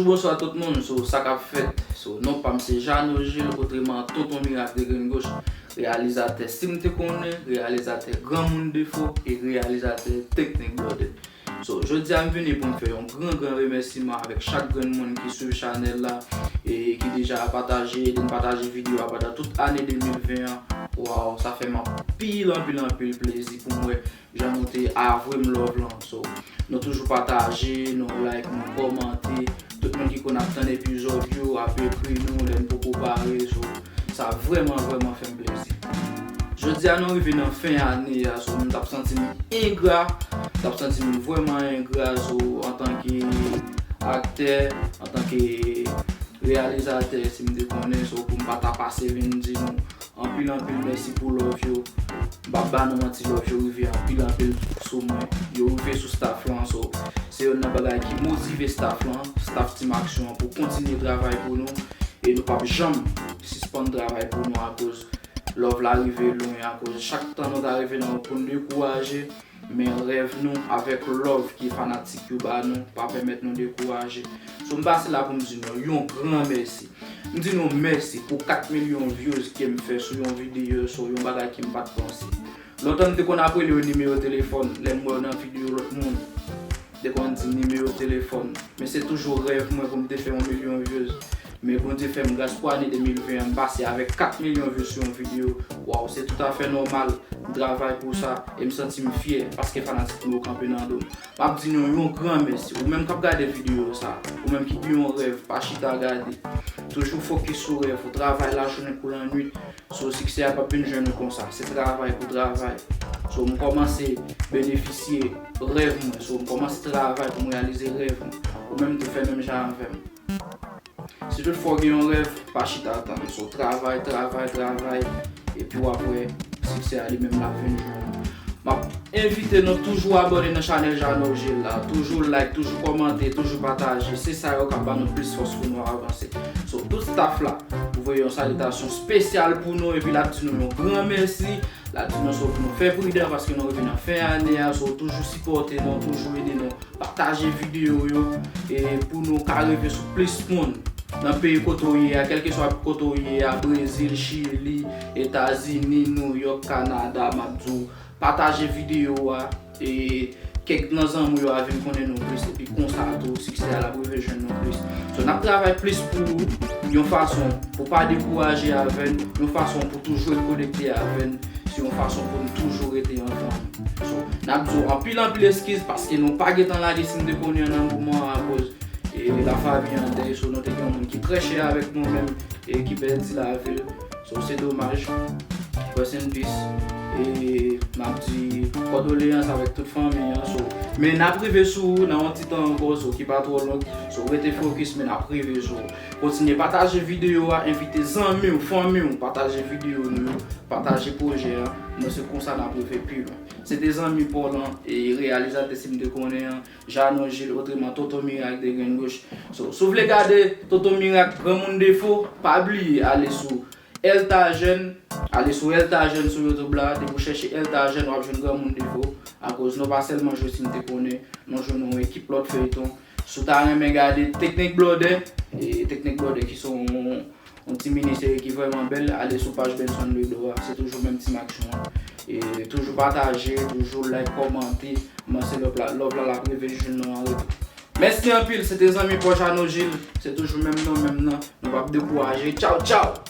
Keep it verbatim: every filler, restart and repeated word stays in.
Bonswa tout moun, so sa k ap fèt? So non pa m se Jeannot Gilles, otreman Tonton Mirak de Grenn Goch, reyalizatè Si m te konnen, reyalizatè Granmoun Defo e reyalizatè Teknik Blòdè. So jodi a m vini pou m fè yon gran gran remèsiman avèk chak grenn moun ki swiv chanèl la e ki deja pataje, ede n pataje videyo a pandan tout ane de mil ven an. Waw, sa fè m anpil anpil anpil plezi pou m wè jan nou te avwe m love lan. So nou toujou pataje, nou like, nou kòmante. Tout moun ki konn ap tann epizòd yo ap ekri nou lè n poko pare. So sa vrèman vrèman fè m plezi. Jodi a nou rive nan fen ane a, so m t ap santi m engra, m t ap santi m vrèman engra. So antanke aktè, antanke reyalizatè, si m te konnen, so pou m pa ta pase vin di nou anpil anpil mèsi pou love yo. M p ap ba nou manti, love yo rive anpil anpil sou mwen. Yo rive sou staff lan, so se youn nan bagay ki motive staff lan, staff Team Aksyon an pou kontinye travay pou nou. E nou p ap janm sispann travay pou nou akoz love la rive lwen, akoz chak tan nou ta rive nan pou n dekouraje, men rèv nou avèk love ke fanatik yo ba nou pa pèmèt nou dekouraje. So m pase la pou m di nou yon gran mèsi. M di nou mèsi pou kat milyon views ke m fè sou yon videyo, so yon bagay ke m pa t panse. Lontan m te konn ap rele yo nimewo telefòn, lè m wè yo nan videyo lòt moun, m te konn di nimewo telefòn. Men se toujou rèv mwen pou m te fè yon milyon views. Men Bondye fè m gras pou ane de mil ven an, m pase avèk kat milyon views sou yon videyo. Waw, se toutafè nòmal. M travay pou sa e m santi m fyè paske fanatik mwen yo kanpe nan do m. M ap di nou yon gran mèsi. Ou menm k ap gade videyo sa, ou menm ki gen yon rèv, pa chita gade. Toujou fokis sou rèv ou, travay lajounen kou lannwit. So siksè a p ap vin jwenn ou konsa, se travay pou travay. So m kòmanse benefisye rèv mwen, so m kòmanse travay pou m reyalize rèv mwen. Ou menm tou fè menm jan avè m. Si toutfwa w gen yon rèv, pa chita tann. So travay, travay, travay, epi w ap wè siksè a li menm l ap vin jwenn ou. M ap envite nou toujou abòne nan chanèl Jeannot Gilles la. Toujou like, toujou kòmante, toujou pataje. Se sa yo k ap ba nou plis fòs pou nou avanse. So tout staff la, m voye yon salitasyon espesyal pou nou epi l ap di nou yon gran mèsi. L ap di nou so pou nou fè pridan paske nou rive nan fen ane a. So toujou sipòte nou, toujou ede nou, pataje videyo yo e pou nou ka rive sou plis moun nan peyi kote w ye a, kèlkeswa kote w ye a, Brezil, Chili, Etazini, Nouyòk, Kanada, m ap di w, pataje videyo a e kèk nan zanmi w yo a vin konnen nou plis, epi konsa tou siksè a l ap rive jwenn nou plis. So n ap travay plis pou ou, yon fason pou pa dekouraje avè n, yon fason pou toujou ret konekte avè n, se yon fason pou n toujou rete ansanm. So n ap di w anpil anpil eskiz paske nou pa gentan lage Si m te konnen an nan moman an akoz e lafanmi an dèy. So nou te gen yon moun ki trè chè avèk nou menm e ki pèdi lavi l. So se domaj. Rest in peace. E n ap di kondoleyans avèk tout fanmi an. So men n ap rive sou ou nan yon ti tan ankò, so ki pa twò long. So rete fokis, men n ap rive sou ou. Kontinye pataje videyo a, envite zanmi w, fanmi w pataje videyo nou yo, pataje pwojè a. Nou se konsa n ap rive pi lwen. Se te zanmi pa w lan e reyalizatè Si m te konnen an, Jeannot Gilles, otreman Tonton Mirak de Grenn Goch. So si w vle gade Tonton Mirak, Granmoun Defo, pa bliye ale sou Elta Jeune, ale sou Elta Jeune sou YouTube la, depi w chèche Elta Jeune w ap jwenn Granmoun Defo. Akoz nou pa sèlman jwe Si m te konnen, nou jwenn yon ekip lòt feyton. Si w ta renmen gade Teknik Blòdè, e Teknik Blòdè ki se yon yon ti mini seri ki vrèman bèl, ale sou paj Benson Ledo a, se toujou menm Team Aksyon an. E toujou pataje, toujou like, kòmante, men se love la, love la l ap rive jwenn nou an retou. Mèsi anpil, se te zanmi pa w Jeannot Gilles, se toujou menm non, menm non, nou p ap dekouraje. Tchaw, tchaw!